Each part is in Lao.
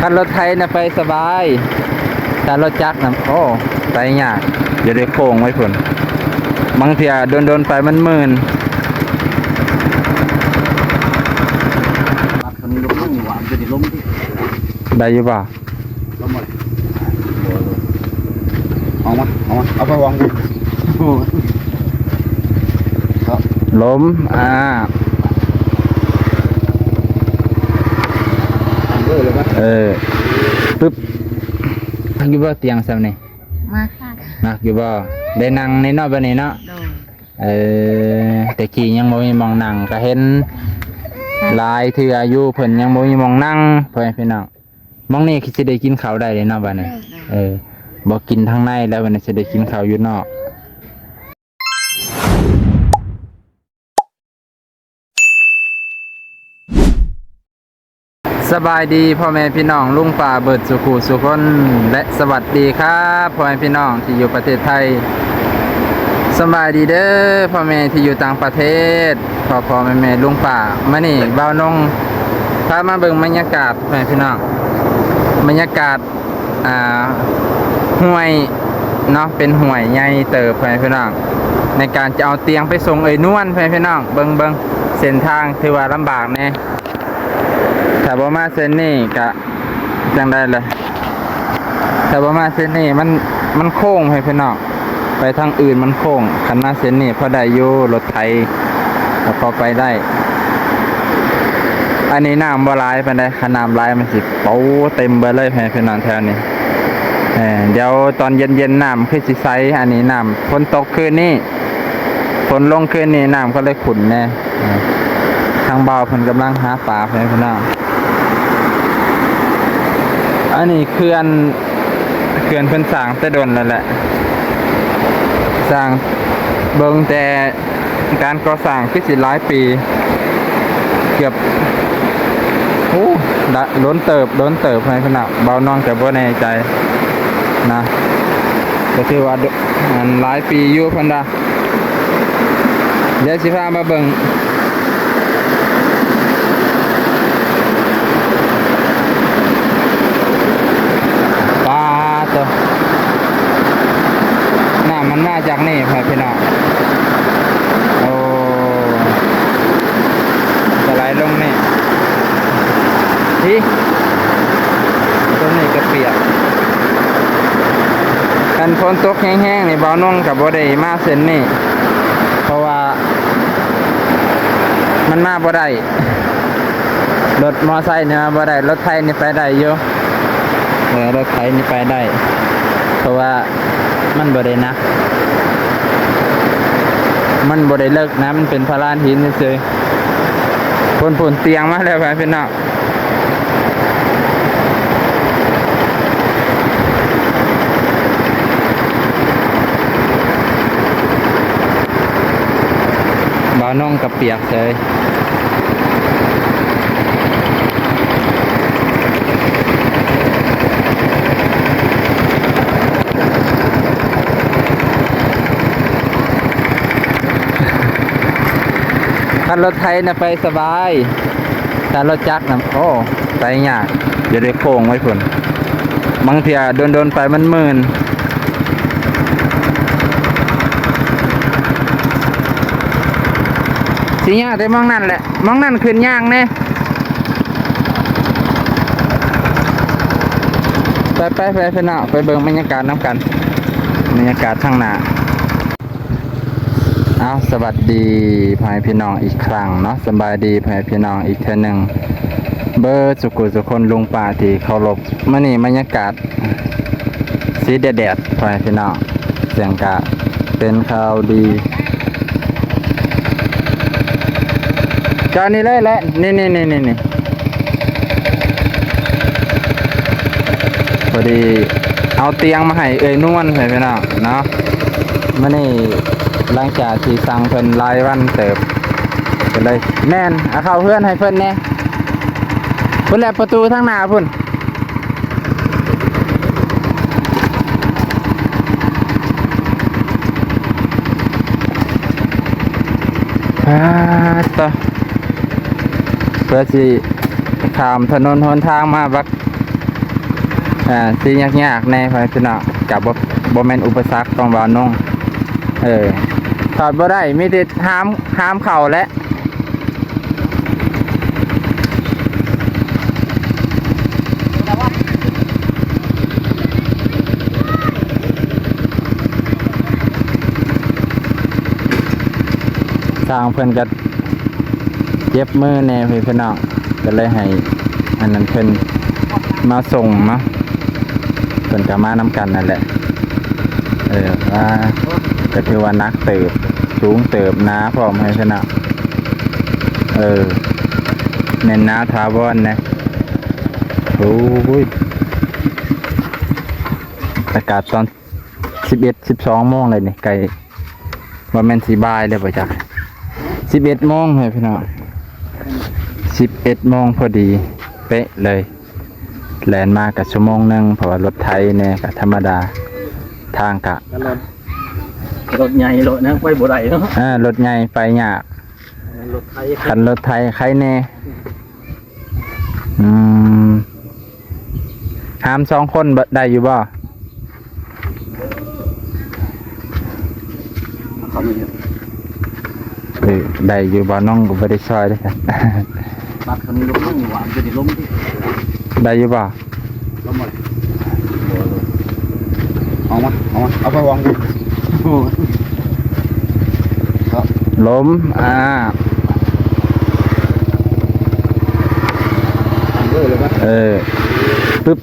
ຄັນລົດໄຖນະໄປສະບາຍ, ແຕ່ລົດຈັກນະ ໂອ້ ໄປຍາກ, ຢ່າໄດ້ໂຄ້ງໄວ້ພຸ້ນ, ບາງເທື່ອດົນໆໄປມັນມື່ນ. ໄດ້ຢູ່ບໍ່? ລົງມາ ອອກມາ ອອກມາ ເອົາໄປວາງຢູ່ ລົມ ອ່າ ເອີ ປຶບ ມັກຢູ່ບໍ່ຕຽງສ່ຳນີ້? ມັກ ມັກຢູ່ບໍ່? ໄດ້ນັ່ງແນ່ເນາະ ບາດນີ້ເນາະ. ໂດຍ ເອີ ແຕ່ກີ້ຍັງບໍ່ມີໝ່ອງນັ່ງ ກະເຫັນ ຫຼາຍເທື່ອຢູ່ ເພິ່ນຍັງບໍ່ມີໝ່ອງນັ່ງ ພໍ່ແມ່ພີ່ນ້ອງ. ໝ່ອງນີ້ຄືຊິໄດ້ກິນເຂົ້າໄດ້ເລີຍເນາະ ບາດນີ້. ໂດຍ ເອີ ບໍ່ກິນທາງໃນແລ້ວ ບາດນີ້ຊິໄດ້ກິນເຂົ້າຢູ່ນອກ. ສະບາຍດີພໍ່ແມ່ພີ່ນ້ອງລຸງປ້າເບິດສູ່ຄູ່ສູ່ຄົນ ແລະ ສະຫວັດດີຄັບພໍ່ແມ່ພີ່ນ້ອງທີ່ຢູ່ປະເທດໄທ. ສະບາຍດີເດີພໍ່ແມ່ທີ່ຢູ່ຕ່າງປະເທດ. ພໍ່ໆແມ່ໆລຸງປ້າ, ມື້ນີ້ບ່າວນົງພາມາເບິ່ງບັນຍາກາດ ພໍ່ແມ່ພີ່ນ້ອງ, ບັນຍາກາດ ອ່າ ຫ້ວຍເນາະ, ເປັນຫ້ວຍໃຫຍ່ເຕີບ ພໍ່ແມ່ພີ່ນ້ອງ, ໃນການຈະເອົາຕຽງໄປສົ່ງເອື້ອຍນວນ ພໍ່ແມ່ພີ່ນ້ອງ. ເບິ່ງ ເບິ່ງເສັ້ນທາງຖືວ່າລຳບາກແດ່, ຖ້າບໍ່ມາເສັ້ນນີ້ກະ ຈັ່ງໃດລະ ຖ້າບໍ່ມາເສັ້ນນີ້ມັນ ມັນໂຄ້ງໃຫ້ພີ່ນ້ອງ, ໄປທາງອື່ນມັນໂຄ້ງ, ຄັນມາເສັ້ນນີ້ພໍໄດ້ຢູ່, ລົດໄຖກໍພໍໄປໄດ້. ອັນນີ້ນ້ຳບໍ່ຫຼາຍປານໃດ, ຄັນນ້ຳຫຼາຍມັນຊິໂປເຕັມເບິດເລີຍ ໃຫ້ພີ່ນ້ອງແຖວນີ້. ເອີ ດຽວຕອນເຢັນໆນ້ຳຄືຊິໃສ, ອັນນີ້ນ້ຳຝົນຕົກຄືນນີ້ ຝົນລົງຄືນນີ້ ນ້ຳກໍເລີຍຂຸ້ນແດ່. ທາງບ່າວເພິ່ນກຳລັງຫາປາ ພໍ່ແມ່ພີ່ນ້ອງ. ອັນນີ້ເຂື່ອນ ເຂື່ອນເພິ່ນສ້າງແຕ່ດົນແລ້ວແຫຼະ, ສ້າງ ເບິ່ງແຕ່ການກໍ່ສ້າງຄືຊິຫຼາຍປີ ເກືອບ ໂອ້ ດົນເຕີບ ດົນເຕີບ ພໍ່ແມ່ພີ່ນ້ອງ. ບ່າວນອງກໍບໍ່ແນ່ໃຈນະ, ກໍຖືວ່າ ອັນ ຫຼາຍປີຢູ່ ເພິ່ນວ່າ. ດຽວຊິພາມາເບິ່ງ. ປາໂຕ ນ້ຳມັນມາຈາກນີ້ ພໍ່ແມ່ພີ່ນ້ອງ. ໂອ້ ກະໄຫຼລົງນີ້ ອີ ຕົງນີ້ກະປຽກ. ຄັນຝົນຕົກແຮງໆນີ້ ບ່າວນົງກະບໍ່ໄດ້ມາເສັ້ນນີ້ ເພາະວ່າມັນມາບໍ່ໄດ້, ລົດມໍໄຊນີ້ມາບໍ່ໄດ້, ລົດໄຖນີ້ໄປໄດ້ຢູ່. ເອີ ລົດໄຖນີ້ໄປໄດ້ ເພາະວ່າມັນບໍ່ໄດ້ໜັກ, ມັນບໍ່ໄດ້ເລິກນະ, ມັນເປັນພາລານຫີນຊື່ໆ. ພຸ້ນໆ ຕຽງມາແລ້ວ ພີ່ນ້ອງ. ບ່າວນ້ອງກໍປຽກເສີຍ. ຄັນລົດໄຖນະໄປສະບາຍ, ແຕ່ລົດຈັກນະ ໂອ້ ໄປຍາກ, ຢ່າໄດ້ໂຄ້ງໄວ້ພຸ້ນ, ບາງເທື່ອດົນໆໄປມັນມື່ນ. ຊິຍາກແຕ່ໝ່ອງນັ້ນແຫຼະ, ໝ່ອງນັ້ນຂຶ້ນຍາກແດ່. ໄປໆໆ ພີ່ນ້ອງ, ໄປເບິ່ງບັນຍາກາດນຳກັນ, ບັນຍາກາດທາງໜ້າ. ເອົາ ສະຫວັດດີພໍ່ແມ່ພີ່ນ້ອງອີກຄັ້ງເນາະ, ສະບາຍດີພໍ່ແມ່ພີ່ນ້ອງອີກເທື່ອໜຶ່ງ ເບິດສູ່ຄູ່ສູ່ຄົນ ລຸງປ້າທີ່ເຄົາລົບ. ມື້ນີ້ບັນຍາກາດ ສີແດດໆ ພໍ່ແມ່ພີ່ນ້ອງ, ເຊິ່ງກະເປັນຂ່າວດີ. ຈອດນີ້ເລີຍແຫຼະ, ນີ້ໆໆໆ ພໍດີເອົາຕຽງມາໃຫ້ເອື້ອຍນວນ ພໍ່ແມ່ພີ່ນ້ອງເນາະ. ມື້ນີ້ຫຼັງຈາກທີ່ສັ່ງເພິ່ນຫຼາຍວັນເຕີບ ກໍເລີຍ ແມ່ນ ເອົາເຂົ້າເຮືອນໃຫ້ເພິ່ນແດ່. ພຸ້ນແຫຼະ ປະຕູທາງໜ້າພຸ້ນ. ປາດໂຕ ເພື່ອຊິຂ້າມຖະໜົນຫົນທາງມາບັກ ອ່າ ຊິຍາກໆແດ່ພໍ່ແມ່ພີ່ນ້ອງ ກະບໍ່ ບໍ່ແມ່ນອຸປະສັກຂອງບ່າວນົງ. ເອີ ຖອດບໍ່ໄດ້ ມີແຕ່ຫາມ ຫາມເຂົ້າແຫຼະ. ຊ່າງເພິ່ນກະເຈັບມືແດ່ພີ່ນ້ອງ ກະເລີຍໃຫ້ອັນນັ້ນເພິ່ນມາສົ່ງເນາະ ເພິ່ນກະມານຳກັນນັ້ນແຫຼະ. ເອີ ວ່າ ກະຖືວ່າໜັກເຕີບ ສູງເຕີບ ໜາພ້ອມໃຫ້ຊະນະ. ເອີ ແໜ້ນໜາຖາວອນນະ. ໂອ້ຍ ອາກາດຕອນສິບເອັດ ສິບສອງໂມງແລ້ວນີ້ ໃກ້ວ່າແມ່ນຊິບ່າຍແລ້ວບໍ່ຈັກ ສິບເອັດໂມງເຮີ້ຍພີ່ນ້ອງ ສິບເອັດໂມງພໍດີເປະເລີຍ. ແລ່ນມາກະຊົ່ວໂມງໜຶ່ງ ເພາະວ່າລົດໄຖແດ່ກະທຳມະດາ ທາງກະ ລົດ ລົດໃຫຍ່ ລົດນັ້ນໄປບໍ່ໄດ້ເນາະ. ເອີ ລົດໃຫຍ່ໄປຍາກ ລົດໄຖ ຄັນລົດໄຖໄຄແດ່. ອືມ ຫາມສອງຄົນໄດ້ຢູ່ບໍ່? ເອີ ໄດ້ຢູ່ບໍ່? ນ້ອງກະບໍ່ໄດ້ຊ່ອຍເດ້. ຕັດຄັນລົງນີ້ຫວານຈະໄດ້ລົງຕິ ໄດ້ຢູ່ບໍ່? ລົງມາ ເອົາມາ ເອົາມາ ເອົາໄປວາງພຸ້ນ. ລົມ ອ່າ ເອີ ປຶບ.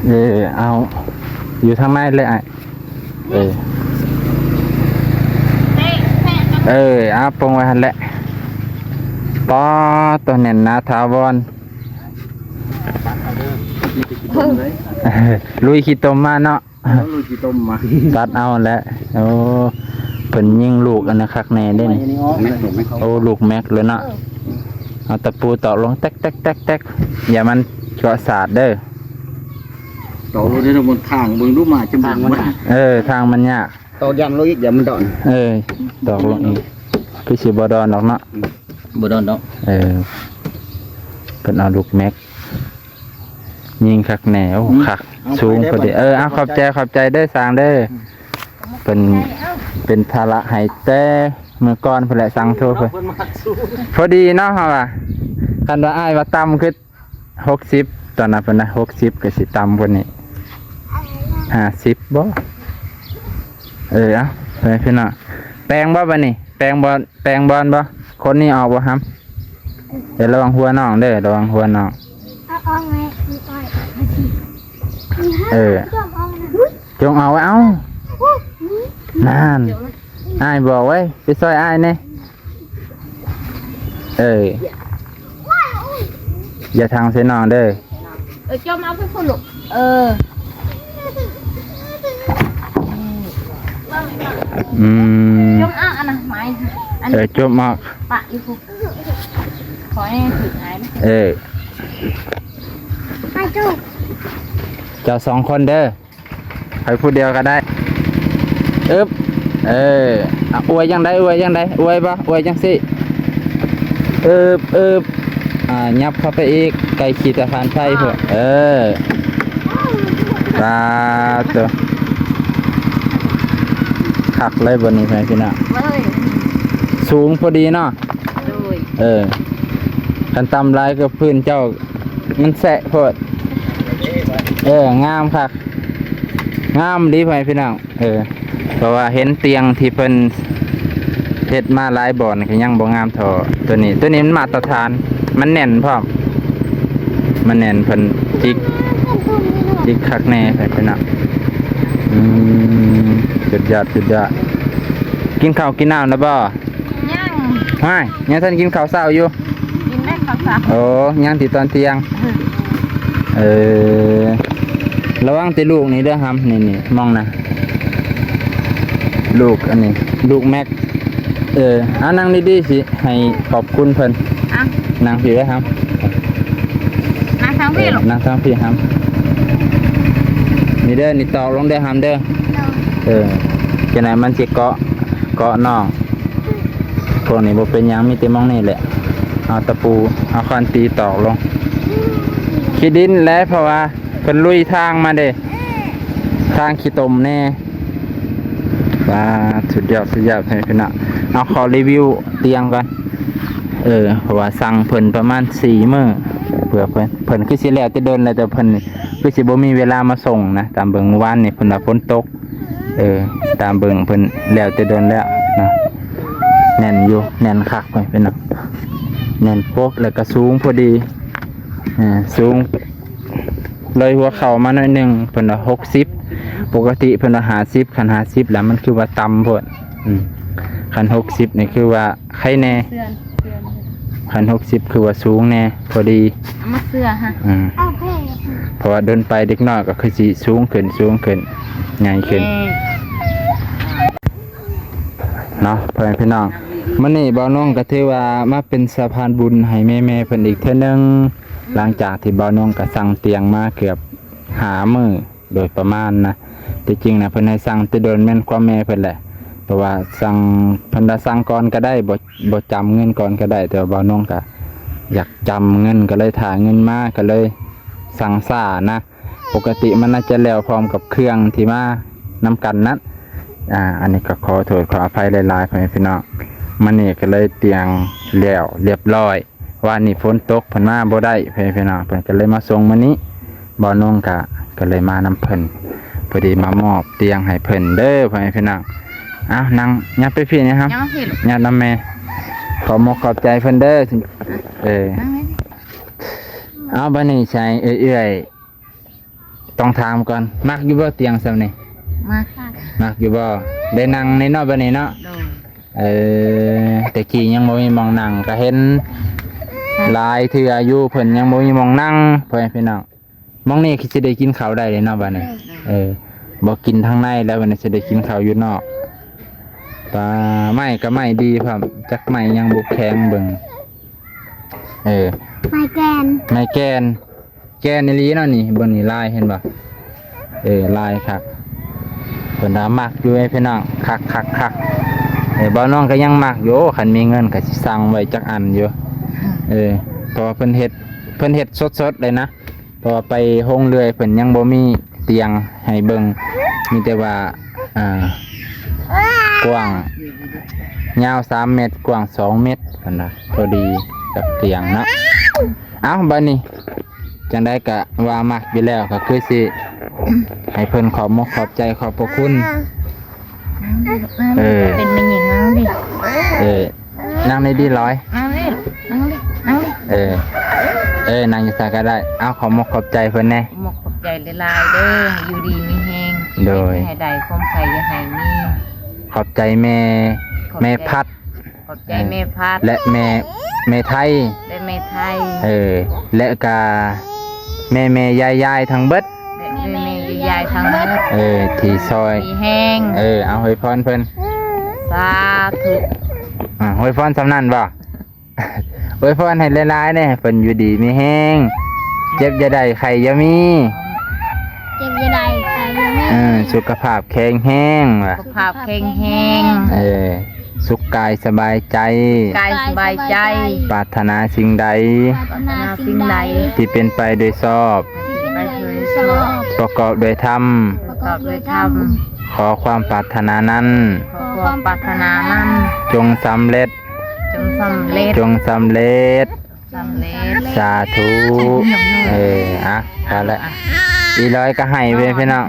ເອີ ເອົາ ຢູ່ທາງໃນເລີຍອ້າຍ. ເອີ ເອີ ເອົາ ປົງໄວ້ຫັ້ນແຫຼະ. ປາດ ໂຕແໜ້ນໜາຖາວອນ ລຸຍຂີ້ຕົມມາເນາະ. ເອົາລູກຂີ້ຕົມມາ ຕັດເອົາແຫຼະ. ໂອ້ ເພິ່ນຍິງລູກອັນນັ້ນຄັກແນ່ເດ້ນີ້. ໂອ້ ລູກແມັກເລີຍເນາະ. ເອົາຕະປູຕອກລົງແຕັກໆໆ ຢ່າມັນເກາະສາດເດີ. ຕອກລົງໃນບົນທາງ ເບິ່ງດູມາຈະ ທາງມັນຍາກ ເອີ ທາງມັນຍາກ. ຕອກຢ້ຳລົງອີກ ຢ້ານມັນດອນ. ເອີ ຕອກລົງອີກ ຄືຊິບໍ່ດອນດອກເນາະ. ອືມ ບໍ່ດອນດອກ. ເອີ ເພິ່ນເອົາລູກແມັກ ຍິງຄັກແນ່. ໂອ້ ອືມ ຄັກ ເອົາ ສູງ ໄປເດີ ພໍດີ. ເອີ ເອົາ ຂອບໃຈ ຂອບໃຈເດີຊ່າງເດີ. ອືມ ເພິ່ນເປັນພາລະໃຫ້ແຕ່ມື້ກ່ອນພຸ້ນແຫຼະ ສັ່ງໂທເພິ່ນ. ເພິ່ນມັກສູງ ພໍດີເນາະ ເຮົາວ່າ ຄັນວ່າອ້າຍວ່າຕ່ຳຄື ຫົກສິບ ຕອນນັ້ນເພິ່ນນະ ຫົກສິບ ກະຊິຕ່ຳກວ່ານີ້ ຫ້າສິບບໍ່. ເອີ ເອົາ ໄປພີ່ນ້ອງ ແປງບໍ່ບາດນີ້ ແປງບໍ່ ແປງບ່ອນບໍ່? ຄົນນີ້ອອກບໍ່ຫຳ? ເອີ ລະວັງຫົວນ້ອງເດີ ລະວັງຫົວນ້ອງ. ເອົາອອກໄວ້ ເອີ ຈົ່ງອອກໄວ້. ເອົາ ນັ້ນ ອ້າຍບອກໄວ້ ໄປຊ່ອຍອ້າຍແດ່. ເອີ ຢ່າຖັງໃສ່ນ້ອງເດີ. ເອີ ຈົ່ມເອົາໄປພຸ້ນລູກ. ເອີ ອືມ ຈົ່ມເອົາອັນນະ ໄມ້ ອັນ ເອີ ຈົ່ມເອົາ ປະຢູ່ພຸ້ນ. ຂໍໃຫ້ຖືກອ້າຍ. ເອີ ເຈົ້າສອງຄົນເດີ. ໃຜຜູ້ດຽວກະໄດ້. ອຶບ ເອີ ອະ ອວຍຈັ່ງໃດ ອວຍຈັ່ງໃດ ອວຍບໍ່ ອວຍຈັ່ງຊີ້. ອຶບ ອຶບ ອ່າ ຫຍັບເຂົ້າໄປອີກ ໃກ້ຂີດສະພານໄຟພຸ້ນ. ເອີ ສາທຸ ຄັກເລີຍບ່ອນນີ້ ພີ່ນ້ອງ. ສູງພໍດີເນາະ. ໂດຍ ເອີ ຄັນຕ່ຳຫຼາຍກະພື້ນເຈົ້າ ມັນແຊະໂພດ. ເອີ ງາມຄັກ ງາມດີ ພໍ່ແມ່ພີ່ນ້ອງ. ເອີ ເພາະວ່າເຫັນຕຽງທີ່ເພິ່ນເຮັດມາຫຼາຍບ່ອນກະຍັງບໍ່ງາມທໍ່ໂຕນີ້. ໂຕນີ້ມັນມາດຕະຖານ ມັນແໜ້ນພ້ອມ ມັນແໜ້ນ ເພິ່ນຈິກ ຈິກຄັກແນ່ ພີ່ນ້ອງ. ອືມ ສຸດຍອດ ສຸດຍອດ. ກິນເຂົ້າກິນນ້ຳແລ້ວບໍ່? ຍັງ ຫວາຍ ຍັງທັນກິນເຂົ້າເຊົ້າຢູ່. ກິນແລ້ວເຂົ້າເຊົ້າ. ໂອ້ ຍັງແຕ່ຕອນທ່ຽງ. ເອີ ເອີ ລະວັງແຕ່ລູກນີ້ເດີຫຳ. ນີ້ໆ ມອງນະ ລູກອັນນີ້ ລູກແມັກ. ເອີ ເອົາ ນັ່ງດີໆ ຊິໃຫ້ຂອບຄຸນເພິ່ນ. ອ່ະ ນັ່ງພີ້ເດີຫຳ. ນັ່ງທາງພີ້ລູກ. ເອີ ນັ່ງທາງພີ້ຫຳ. ນີ້ເດີ ນີ້ຕອກລົງເດີຫຳເດີ. ເອີ ຈັ່ງໃດມັນຊິເກາະ. ເກາະນ້ອງ ພວກນີ້ບໍ່ເປັນຫຍັງ ມີແຕ່ໝ່ອງນີ້ແຫຼະ ເອົາຕະປູ ເອົາຄານຕີຕອກລົງ ຂີ້ດິນແຫຼະ ເພາະວ່າເພິ່ນລຸຍທາງມາເດ້ ທາງຂີ້ຕົມແດ່. ວ້າ ສຸດຍອດ ສຸດຍອດ ເພື່ອນພີ່ນ້ອງ ເອົາ ຂໍຣີວິວຕຽງກ່ອນ ເອີ ເພາະວ່າສັ່ງເພິ່ນປະມານສີ່ມື້ ເພື່ອເພິ່ນ ເພິ່ນຄືຊິແລ້ວແຕ່ດົນແລ້ວ ແຕ່ເພິ່ນຄືຊິບໍ່ມີເວລາມາສົ່ງນະ ຕາມເບິ່ງມື້ວານນີ້ເພິ່ນວ່າຝົນຕົກ ເອີ ຕາມເບິ່ງເພິ່ນແລ້ວແຕ່ດົນແລ້ວນະ ແໜ້ນຢູ່ ແໜ້ນຄັກເພິ່ນເນາະ ແໜ້ນປົກ ແລ້ວກໍສູງພໍດີ ເອີ ສູງເລີຍຫົວເຂົ່າມາໜ້ອຍໜຶ່ງ ເພິ່ນວ່າຫົກສິບ ປົກກະຕິເພິ່ນວ່າຫ້າສິບ ຄັນຫ້າສິບແລ້ວມັນຄືວ່າຕ່ຳໂພດ ອືມ ຄັນຫົກສິບນີ້ຄືວ່າ ໄຄແນ່ ເຊື່ອ ເຊື່ອ ຄັນຫົກສິບຄືວ່າສູງແນ່ ພໍດີ ເອົາມາເຊື່ອຮະ ອືມ ເອົາແພງ ເພາະວ່າດົນໄປເດັກນ້ອຍກໍຄືຊິສູງຂຶ້ນ ສູງຂຶ້ນ ໃຫຍ່ຂຶ້ນ ເອີ ເນາະ ພໍ່ແມ່ພີ່ນ້ອງ ມື້ນີ້ບ່າວນົງກໍຖືວ່າມາເປັນສະພານບຸນໃຫ້ແມ່ໆເພິ່ນອີກເທື່ອໜຶ່ງ ຫຼັງຈາກທີ່ບ່າວນົງກໍສັ່ງຕຽງມາເກືອບຫ້າມື້ ໂດຍປະມານນະ ທີ່ຈິງນະເພິ່ນໃຫ້ສັ່ງແຕ່ດົນແມ່ນຄວາມແມ່ເພິ່ນແຫຼະ ເພາະວ່າສັ່ງ ເພິ່ນວ່າສັ່ງກ່ອນກໍໄດ້ ບໍ່ ບໍ່ຈຳເງິນກ່ອນກໍໄດ້ ແຕ່ວ່າບ່າວນົງກະຢາກຈຳເງິນ ກໍເລີຍຖ້າເງິນມາ ກໍເລີຍສັ່ງຊ້ານະ ປົກກະຕິມັນໜ້າຈະແລ້ວພ້ອມກັບເຄື່ອງທີ່ມານຳກັນນັ້ນ ອາ ອັນນີ້ກໍຂໍໂທດຂໍອະໄພຫຼາຍໆ ພໍ່ແມ່ພີ່ນ້ອງ ມື້ນີ້ກໍເລີຍຕຽງແລ້ວລຽບລ້ອຍ ວານນີ້ຝົນຕົກເພິ່ນມາບໍ່ໄດ້ ພໍ່ແມ່ພີ່ນ້ອງ ເພິ່ນກໍເລີຍມາສົ່ງມື້ນີ້ ບ່າວນົງກະ ກໍເລີຍມານຳເພິ່ນ ພໍດີມາມອບຕຽງໃຫ້ເພິ່ນເດີ ພໍ່ແມ່ພີ່ນ້ອງ ເອົາ ນັ່ງ ຫຍັບໄປພີ້ນີ້ ຫຍັບມາພີ້ລູກ ຫຍັບນຳແມ່ ຂອບມຸກຂອບໃຈເພິ່ນເດີ ເອີ ນັ່ງນີ້ ເອົາ ບາດນີ້ໃສ່ເອື້ອຍໆ ຕ້ອງຖາມກ່ອນ ມັກຢູ່ບໍ່ຕຽງສ່ຳນີ້? ມັກ ມັກຢູ່ບໍ່? ໄດ້ນັ່ງໃນເນາະ ບາດນີ້ເນາະ ໂດຍ ເອີ ແຕ່ກີ້ຍັງບໍ່ມີໝ່ອງນັ່ງ ກໍເຫັນ ຫຼາຍເທື່ອຢູ່ ເພິ່ນຍັງບໍ່ມີໝ່ອງນັ່ງ ພໍ່ແມ່ພີ່ນ້ອງ ໝ່ອງນີ້ຄືຊິໄດ້ກິນເຂົ້າໄດ້ເລີຍເນາະ ບາດນີ້ ໂດຍ ເອີ ບໍ່ກິນທາງໃນແລ້ວ ບາດນີ້ຊິໄດ້ກິນເຂົ້າຢູ່ນອກ ປາ ໄມ້ກໍໄມ້ດີພ້ອມ ຈັກໄມ້ຫຍັງບໍ່ແຂງເບິ່ງ ເອີ ໄມ້ແກ່ນ ໄມ້ແກ່ນ ແກ່ນອີ່ຫຼີເນາະນີ້ ເບິ່ງນີ້ລາຍເຫັນບໍ່ ເອີ ລາຍຄັກ ເພິ່ນວ່າມັກຢູ່ເດ້ພີ່ນ້ອງ ຄັກໆໆ ເອີ ບ່າວນ້ອງກໍຍັງມັກຢູ່ ຄັນມີເງິນກໍຊິສັ່ງໄວ້ຈັກອັນຢູ່ ເອີ ເພາະວ່າເພິ່ນເຮັດ ເພິ່ນເຮັດສົດໆເລີຍນະ ເພາະວ່າໄປໂຮງເລື່ອຍເພິ່ນຍັງບໍ່ມີຕຽງໃຫ້ເບິ່ງ ມີແຕ່ວ່າ ອ່າ ກວ້າງ ຍາວສາມແມັດ ກວ້າງສອງແມັດ ເພິ່ນວ່າ ພໍດີກັບຕຽງເນາະ ເອົ້າ ບາດນີ້ ຈັ່ງໃດກະວ່າມັກຢູ່ແລ້ວ ກໍຄືຊິໃຫ້ເພິ່ນຂອບມຸກຂອບໃຈຂອບພະຄຸນ ເອີ ເປັນແມ່ຍິງເຮົາເດ້ ເອີ ນັ່ງນີ້ດີຫຼາຍ ນັ່ງນີ້ ນັ່ງນີ້ ນັ່ງນີ້ ເອີ ເອີ ນັ່ງຢູ່ໃສກໍໄດ້ ເອົາ ຂອບມຸກຂອບໃຈເພິ່ນແດ່ ຂອບມຸກຂອບໃຈຫຼາຍໆເດີ ຢູ່ດີມີແຮງ ໂດຍ ໃຫ້ໄດ້ຄວາມໄຄຢ່າໃຫ້ມີ ຂອບໃຈແມ່ ຂອບໃຈ ແມ່ພັດ ຂອບໃຈແມ່ພັດ ແລະແມ່ ແມ່ໄທ ແລະແມ່ໄທ ເອີ ແລະກະແມ່ໆຍາຍໆທັງເບິດ ແລະແມ່ໆຍາຍໆທັງເບິດ ເອີ ທີ່ຊ່ອຍ ມີແຮງ ເອີ ເອົາ ອວຍພອນເພິ່ນ ສາທຸ ອາ ອວຍພອນສ່ຳນັ້ນບໍ່? ອວຍພອນໃຫ້ຫຼາຍໆແດ່ ໃຫ້ເພິ່ນຢູ່ດີມີແຮງ ເຈັບຢ່າໄດ້ ໄຂ້ຢ່າມີ ເຈັບຢ່າໄດ້ ໄຂ້ຢ່າມີ ເອີ ສຸຂະພາບແຂງແຮງ ສຸຂະພາບແຂງແຮງ ເອີ ສຸກກາຍສະບາຍໃຈ ກາຍສະບາຍໃຈ ປາດຖະໜາສິ່ງໃດ ປາດຖະໜາສິ່ງໃດ ທີ່ເປັນໄປໂດຍຊອບ ທີ່ເປັນໄປໂດຍຊອບ ປະກອບດ້ວຍທຳ ປະກອບດ້ວຍທຳ ຂໍຄວາມປາດຖະໜານັ້ນ ຂໍຄວາມປາດຖະໜານັ້ນ ຈົ່ງສຳເລັດ ຈົ່ງສຳເລັດ ຈົ່ງສຳເລັດ ສຳເລັດ ສາທຸ ເອີ ອະ ພໍແລ້ວ ອີຫຼອຍກໍໄຫ້ເວີຍພີ່ນ້ອງ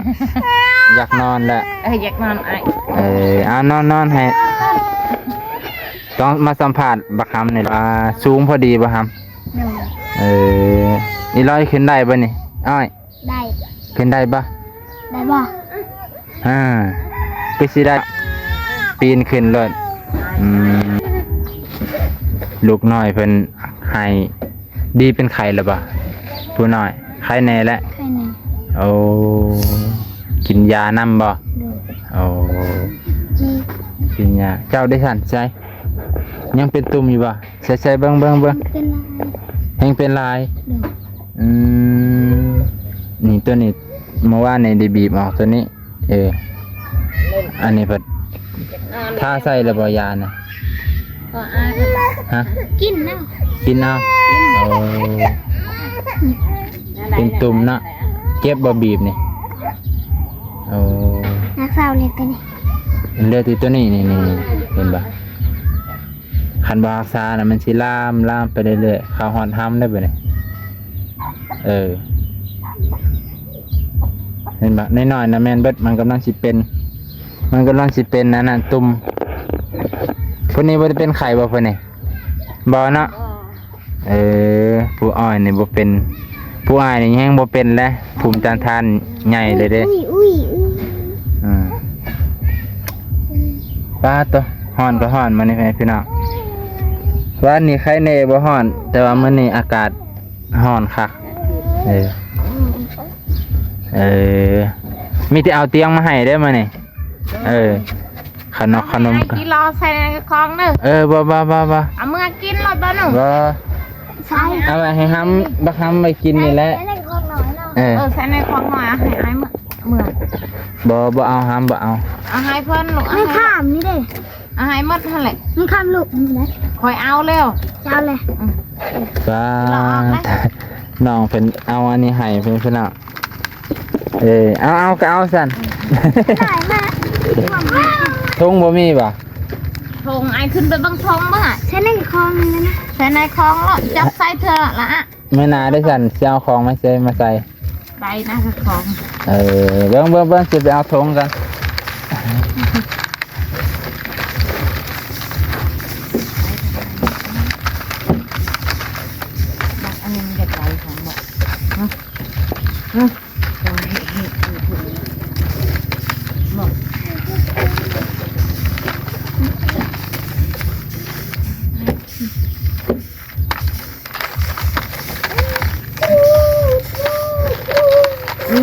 ຢາກນອນແລ້ວ ເອີ ຢາກນອນອ້າຍ ເອີ ເອົາ ນອນ ນອນໃຫ້ ຕ້ອງມາສຳພາດບັກຫຳນີ້ ວ່າສູງພໍດີບໍ່ຫຳ? ໂດຍ ເອີ ອີຫຼອຍຂຶ້ນໄດ້ບໍ່ນີ້ອ້າຍ? ໄດ້ ຂຶ້ນໄດ້ບໍ່? ໄດ້ບໍ່? ອ່າ ຄືຊິໄດ້ ປີນຂຶ້ນໂລດ ອືມ ລູກນ້ອຍເພິ່ນໄຫ້ ດີເປັນໄຂ້ແລ້ວບໍ່? ຜູ້ນ້ອຍ ໄຂ້ແນ່ແລ້ວ ໄຂ້ແນ່ ໂອ້ ກິນຢານຳບໍ່? ໂດຍ ໂອ້ ກິນ ກິນຢາ ເຈົ້າໄດ້ສັນໃຈ ຍັງເປັນຕຸ່ມຢູ່ບໍ່? ໃສ່ໆ ເບິ່ງ ເບິ່ງ ເບິ່ງ ເປັນລາຍ ແຮງເປັນລາຍ ໂດຍ ອືມ ນີ້ ຕົວນີ້ ເມື່ອວານນີ້ໄດ້ບີບອອກຕົວນີ້ ເອີ ອັນນີ້ເພິ່ນ ທາໃສ່ແລ້ວບໍ່ຢານະ? ບໍ່ອາຍ. ຮະ? ກິນເອົາ. ກິນເອົາ? ໂອ້ ເປັນຕຸ່ມເນາະ. ເຈັບບໍ່ ບີບນີ້? ໂອ້ ນັກສາວເລັກຕົວນີ້ ເຫຼືອແຕ່ຕົວນີ້ ນີ້ໆ ເຫັນບໍ່? ຄັນບໍ່ຮັກສານະ ມັນຊິລາມ ລາມໄປເລື້ອຍໆ ເຂົ້າຮອດຮຳໄດ້ບັດນີ້. ເອີ ເຫັນບໍ່? ນ້ອຍໆນະແມ່ນເບິດ ມັນກຳລັງຊິເປັນ ມັນກຳລັງຊິເປັນອັນນັ້ນ ຕຸ່ມ. ຜູ້ນີ້ບໍ່ໄດ້ເປັນໄຂ້ບໍ່ ຜູ້ນີ້? ບໍ່ເນາະ. ເອີ ຜູ້ອ້ອຍນີ້ບໍ່ເປັນ ຜູ້ອ້າຍນີ້ແຮງບໍ່ເປັນແຫຼະ ພູມຕ້ານທານໃຫຍ່ເລີຍເດ້. ອືມ ປາດໂຕ ຮ້ອນກໍຮ້ອນມື້ນີ້ ພີ່ນ້ອງ. ວານນີ້ໄຄແນ່ບໍ່ຮ້ອນ ແຕ່ວ່າມື້ນີ້ອາກາດຮ້ອນຄັກ. ເອີ ເອີ ມີແຕ່ເອົາຕຽງມາໃຫ້ເດ້ມື້ນີ້. ເອີ ຂະໜົກຂະໜົມ ເອົາມາໃຫ້ກິນ ລໍໃສ່ໃນຂອງເດີ. ເອີ ບໍ່ໆໆໆ ເອົາເມືອກິນໂລດບໍ່ໜູ? ບໍ່ ໃສ່ ເອົາໄວ້ໃຫ້ຫຳ ບັກຫຳໄວ້ກິນນີ້ແຫຼະ. ໃສ່ໃນຂອງໜ້ອຍເນາະ. ເອີ ເອີ ໃສ່ໃນຂອງໜ້ອຍ ເອົາໃຫ້ອ້າຍເມືອ ເມືອ. ບໍ່ ບໍ່ເອົາ ຫຳບໍ່ເອົາ. ເອົາໃຫ້ເພິ່ນລູກ ໃນຂາມນີ້ເດ້. ເອົາໃຫ້ໝົດຫັ້ນແຫຼະ ໃນຂາມລູກນີ້ນະ. ຂ້ອຍເອົາແລ້ວ ເຈົ້າແຫຼະ. ອືມ ປາດ ນ້ອງເພິ່ນເອົາອັນນີ້ໃຫ້ເພິ່ນ ພີ່ນ້ອງ. ເອີ ເອົາ ເອົາກໍເອົາຊັ້ນ. ຫຼາຍມາກ ຖົງບໍ່ມີບໍ່? ຖົງ ອ້າຍຂຶ້ນໄປເບິ່ງຖົງເບິ່ງ. ໃສ່ໃນຂອງນີ້ນະ ໃສ່ໃນຂອງໂລດ ຈັບໃສ່ເທື່ອລະອະ. ມື້ໜ້າເດ້ຊັ້ນ ຊິເອົາຂອງມາໃສ່ ມາໃສ່ ໄປນະຂອງ. ເອີ ເບິ່ງ ເບິ່ງ ເບິ່ງ ຊິໄປເອົາຖົງກັນ. ບັກອັນນີ້ມັນຢາກໄປຂອງບໍ່? ຮະ? ຮະ?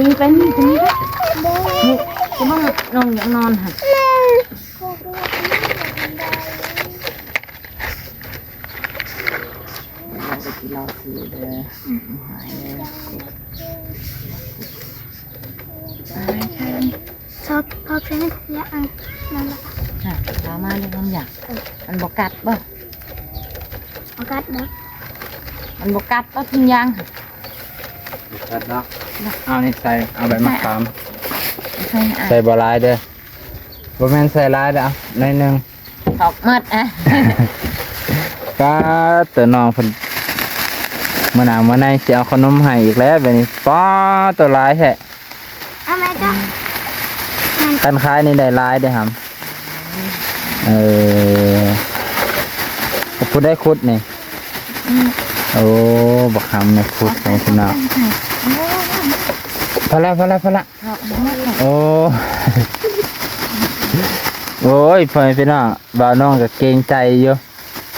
ນີ້ໄປ ນີ້ໄປ ນີ້ໄປ ນີ້ ກະວ່ານ້ອງຢາກນອນຫັ້ນ. ເຮົາກໍຊິລໍຊື້ເດີ ຫາຍເດີ ຊອບ ຊອບໃສ່ນີ້ ຢາກອັນນັ້ນລະ ຫາ ລາວມາເລີຍ ມັນຢາກ ມັນບໍ່ກັດບໍ່? ບໍ່ກັດບໍ່? ມັນບໍ່ກັດບໍ່ ທຸງຢາງ? ບໍ່ກັດເນາະ. ເອົານີ້ໃສ່ ເອົາໃບມະຂາມ ໃສ່ ໃສ່ບໍ່ຫຼາຍເດີ ບໍ່ແມ່ນໃສ່ຫຼາຍເດີ ເອົາໜ້ອຍໜຶ່ງ. ອອກໝົດອະ ກະໂຕນ້ອງເພິ່ນ ມື້ໜ້າມື້ໃນຊິເອົາຂະໜົມໃຫ້ອີກແລ້ວ ບາດນີ້. ປາດ ໂຕຫຼາຍແທ້. ເອົາໄວ້ກ່ອນ ຄັນຂາຍນີ້ໄດ້ຫຼາຍເດ້ຫຳ. ເອີ ຜູ້ໃດຂຸດນີ້? ອືມ ໂອ້ ບັກຫຳນີ້ຂຸດໃຫ້ພີ່ນ້ອງ. ພໍແລ້ວ ພໍແລ້ວ ພໍແລ້ວ. ໂອ້ ໂອ້ຍ ພໍ່ແມ່ພີ່ນ້ອງ ບ່າວນ້ອງກໍເກງໃຈຢູ່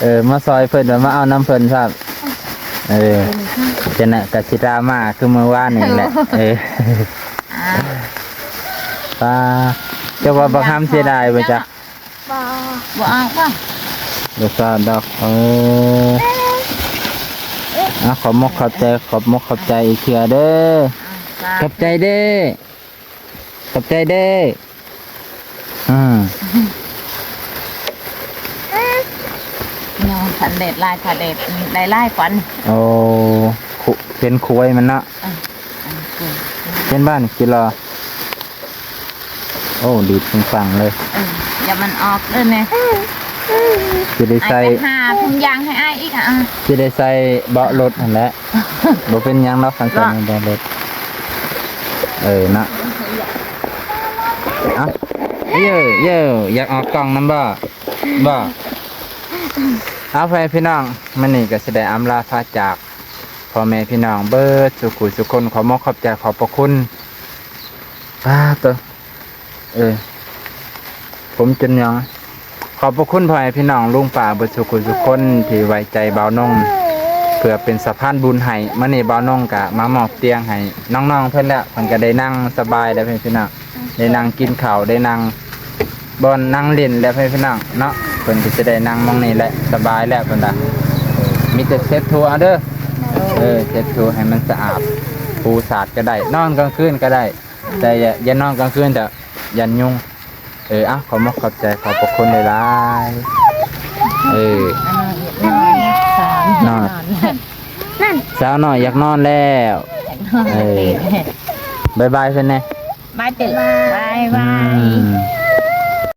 ເອີ ມາຊ່ອຍເພິ່ນ ມາເອົານຳເພິ່ນຊ້ຳ. ເອີ ຈັ່ງນັ້ນກໍຊິດຣາມາຄືມື້ວານນີ້ແຫຼະ. ເອີ ອ່າ ປ້າ ເຈົ້າວ່າບັກຫຳເສຍດາຍບໍ່ຈັກ? ບໍ່ ບໍ່ອອກບໍ່? ບໍ່ຊາດດອກ. ເອີ ອ່າ ຂອບມົກຂອບໃຈ ຂອບມົກຂອບໃຈອີກເທື່ອເດີ. ອ່າ ຂອບໃຈເດີ ຂອບໃຈເດີ. ອືມ ເນາະ ຄັນແດດຫຼາຍ ຖ້າແດດໄດ້ຫຼາຍກວ່ານີ້. ໂອ້ ເປັນຂວຍມັນເນາະ. ເອີ ເປັນບ້ານກິນລະ. ໂອ້ ດີດຝັ່ງໆເລີຍ. ເອີ ຢ່າມັນອອກເດີແມ່. ຊິໄດ້ໃສ່ ອ້າຍໄປຫາຖົງຢາງໃຫ້ອ້າຍອີກອະ. ຊິໄດ້ໃສ່ເບາະລົດຫັ້ນແຫຼະ. ບໍ່ເປັນຫຍັງດອກ ຄັນໃສ່ໃນເບາະລົດ. ເອີ ເນາະ. ເອົ້າ ເຢີ ເຢີ ຢາກອອກກ້ອງນຳບໍ່? ບໍ່. ເອົາ ພໍ່ແມ່ພີ່ນ້ອງ ມື້ນີ້ກໍຊິໄດ້ອຳລາພາຈາກ ພໍ່ແມ່ພີ່ນ້ອງເບິດສູ່ຜູ້ສູ່ຄົນ ຂໍມົກຂອບໃຈຂອບພະຄຸນ. ປາດໂຕ ເອີ ຜົມຈົນຫຍອງ. ຂອບພະຄຸນພໍ່ແມ່ພີ່ນ້ອງລຸງປ້າເບິດສູ່ຜູ້ສູ່ຄົນທີ່ໄວ້ໃຈບ່າວນົງ ເພື່ອເປັນສະພານບຸນໃຫ້. ມື້ນີ້ບ່າວນົງກະມາມອບຕຽງໃຫ້ນ້ອງໆເພິ່ນແລ້ວ ເພິ່ນກະໄດ້ນັ່ງສະບາຍແລ້ວ ພີ່ນ້ອງ. ໄດ້ນັ່ງກິນເຂົ້າ ໄດ້ນັ່ງບ່ອນນັ່ງຫຼິ້ນແຫຼະ ພີ່ນ້ອງເນາະ. ເພິ່ນກໍຈະໄດ້ນັ່ງໝ່ອງນີ້ແຫຼະ ສະບາຍແລ້ວເພິ່ນວ່າ. ມີແຕ່ເຊັດຖູເອົາເດີ. ເອີ ເຊັດຖູໃຫ້ມັນສະອາດ ປູສາດກໍໄດ້ ນອນກາງຄືນກໍໄດ້ ແຕ່ຢ່າ ຢ່ານອນກາງຄືນເຖາະ ຢ້ານຍຸງ. ເອີ ເອົາ ຂອບມຸກຂອບໃຈ ຂອບພະຄຸນຫຼາຍໆ ເອີ ນອນ ສາວນ້ອຍຢາກນອນແລ້ວ ເອີ ບາຍບາຍເພິ່ນແດ່ ບາຍເຕີ ບາຍບາຍ ອືມ